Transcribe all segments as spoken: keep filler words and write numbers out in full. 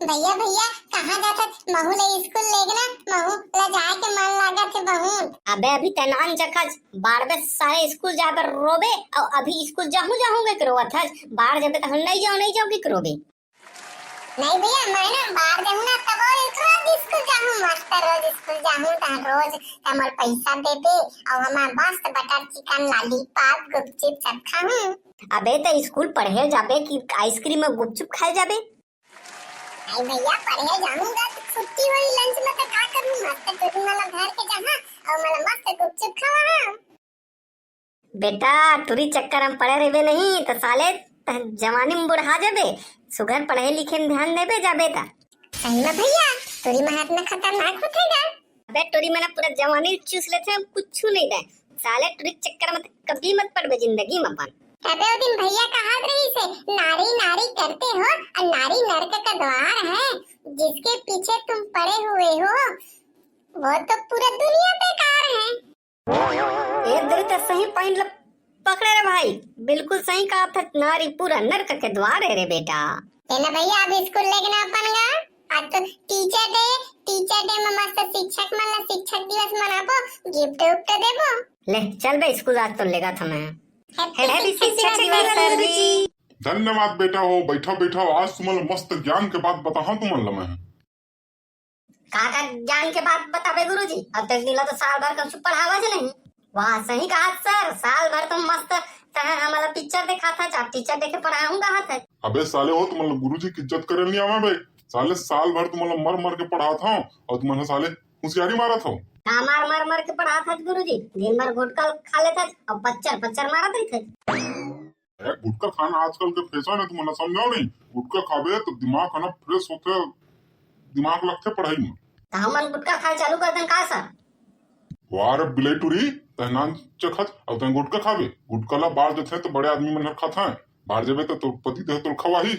भैया, भैया, कहाँ जाथस? महू ला स्कूल लेगना, महू ला जाए के मन लागत हे बहुत। अबे, अभी तैं नान चखस, बाढ़बे साले स्कूल जाए बर रोबे, अउ अभी स्कूल जाहूँ जाहूँ कहिके रोवत हस, बाढ़ जाबे त हम नहीं जाओ, नहीं जाओ कहिके रोबे। नहीं भैया, मैं ना बाढ़ जाहूँ ना, तब और रोज स्कूल जाहूँ, मस्त रोज स्कूल जाहूँ, तहाँ रोज तैं मोला पैसा देबे, अउ हमार मस्त बटर चिकन, लॉलीपॉप, गुपचुप सब खाहूँ। अबे, त स्कूल पढ़े जाबे कि आइसक्रीम अउ गुपचुप खाए जाबे? नहीं भैया, पढ़े जाहूँ गा, त छुट्टी होही लंच में, त का करूँ? मस्त टुरी मन ला धर के जाहूँ अउ मोला मस्त गुपचुप खवाहूँ। बेटा, टुरी चक्कर में पड़े रहिबे नहीं, त साले त जवानी में बुढ़ा जाबे। सुघर पढ़े लिखे में ध्यान देबे जाबे त। सही में भैया, टुरी मन ह अतना खतरनाक होथे गा। अबे टुरी मन ह पूरा जवानी चूस लेथे, कुछु नहीं दे। साले टुरी के चक्कर में त कभी मत पड़बे जिंदगी में अपन। अबे ओ दिन भैया कहत रहिसे, "नारी नारी करते हो और नारी नरक का द्वार है, जिसके पीछे तुम पड़े हुए हो, वो तो पूरा दुनिया बेकार है।" ए दरी, त सही पॉइंट ल पकड़े रे भाई, बिल्कुल सही कहत हस, नारी पूरा नरक के द्वार है रे बेटा। चला भैया, अब स्कूल लेगना अपन गा। आज तो टीचर डे, टीचर डे में मस्त शिक्षक मन ला शिक्षक दिवस मनाबो, गिफ्ट उफ्ट देबो। ले चल बे स्कूल, आज तो लेगत हँव मैं। Happy Happy शिक्षक शिक्षक दिवस दिवस सर जी। धन्यवाद बेटा हो, बैठा बैठा, आज तुमन ला मस्त ज्ञान के बात बताहूँ तुमन ला मैं। का का ज्ञान के बात बताबे गुरुजी? अब तक दिला तो साल भर कछु पढ़ावस नहीं। वाह, सही कहा सर, साल भर तो मस्त तैं हमला पिक्चर देखाथस, अब टीचर डे के पढ़ाहूँ कहत हस। अबे साले हो, तुमन ला गुरुजी के इज्जत करे नहीं आवे बे। साले साल भर तुमन ला मर मर के पढ़ात हँव अउ तुमन ह साले होशियारी मारत हव। का मार मार मार के पढ़ात हस गुरुजी? दिन भर गुटखा खा लेथस अउ पच्चर पच्चर मारत रहिथस। ए, गुटखा खाना आजकल के फैशन है, तुमन ला समझाओ नहीं। गुटखा खाबे त दिमाग है ना फ्रेश होथे, दिमाग लगथे पढ़ाई में। त हमन गुटखा खाए चालू कर देन का सर? वाह रे बिलाई टुरी, तैं नान चखत अउ तैं गुटखा खाबे। गुटखा ला बाढ़ देथे त बड़े आदमी मन हर खाथे, बाढ़ जाबे त तोर पति देह तोर खवाही।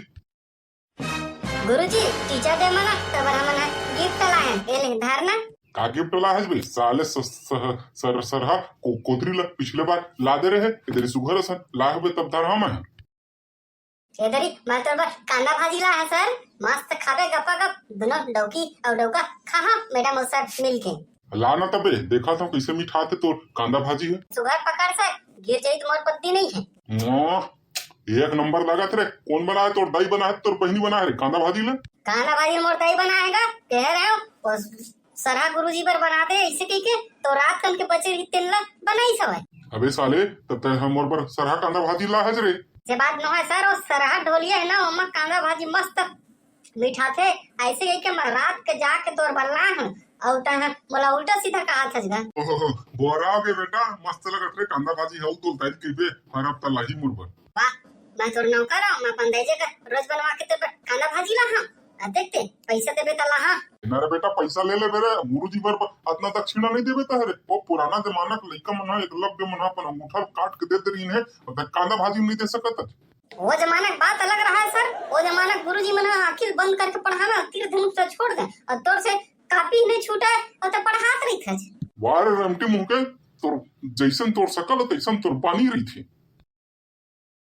गुरुजी, टीचर डे मना, तबर हमन ह गिफ्ट लाए हन, ए ले धर ना। का गिफ्ट लाए हस बे? साले स-, स-, सर-, सरहा को-, कोतरी ला पिछले बार ला दे रहे, ए दरी सुघर असन लाए हबे तब धर हमन ह। ए दरी, मैं तोर बर कांदा भाजी लाए हँव सर, मस्त खाबे गपागप, दुनों डौकी अउ डौका खाहा मैडम अउ सर मिलके। ला ना तबे, देखत हँव कइसे मिठाथे तोर कांदा भाजी ह। सुघर पकड़ सर, गिर जाही त मोर पत्ती नहीं है। वाह, एक नंबर लागत रे। कोन बनाए? तोर दाई बनाए, तोर बहिनी बनाए रे कांदा भाजी ला? कांदा भाजी मोर दाई बनाए गा, कहे रहे हँव, ओ सरहा गुरुजी बर बना दे, अइसे कहिके, त रात कन के बचे रही तेन ला बनाइस हवय। अबे साले, त तैं ह मोर बर सरहा कांदा भाजी लाए हस रे। से बात नोहय सर, ओ सरहा ढोलिया है ना, ओमा कांदा भाजी मस्त मिठाथे, अइसे कहिके मैं रात के जाके तोर बर लाए हँव, अउ तैं ह मोला उल्टा सीधा कहत हस गा। ओहो, बोरा गे बेटा, मस्त लगत रे कांदा भाजी, हऊ तो दाई कहिबे, हर हफ्ता लाही मोर बर। वाह, मैं तोर नौकर हँव, मैं अपन दाई जी बर रोज बनवा के तोर बर कांदा भाजी लाहूँ। अब देख तैं, पैसा देबे त लाहा। ना रे बेटा, पैसा ले लेबे रे, गुरुजी बर अतना दक्षिणा नहीं देबे तैं रे। ओ पुराना जमाना के लइका मन ह, एकलव्य मन ह अपन अंगूठा काट के देत रहिन हे, अउ तैं कांदा भाजी नहीं दे सकत हस। ओ जमाना के बात अलग रहा है सर, ओ जमाना के गुरुजी मन ह आँखी ल बंद करके पढ़ाना, तीर धनुष ला छोड़ दे, अउ तोर से कापी नहीं छूटे, अउ तैं पढ़ात रहिथस। वाह रे रमटी मुँह के, तोर जइसन तोर सकल, तइसन तोर बानी रहिथे।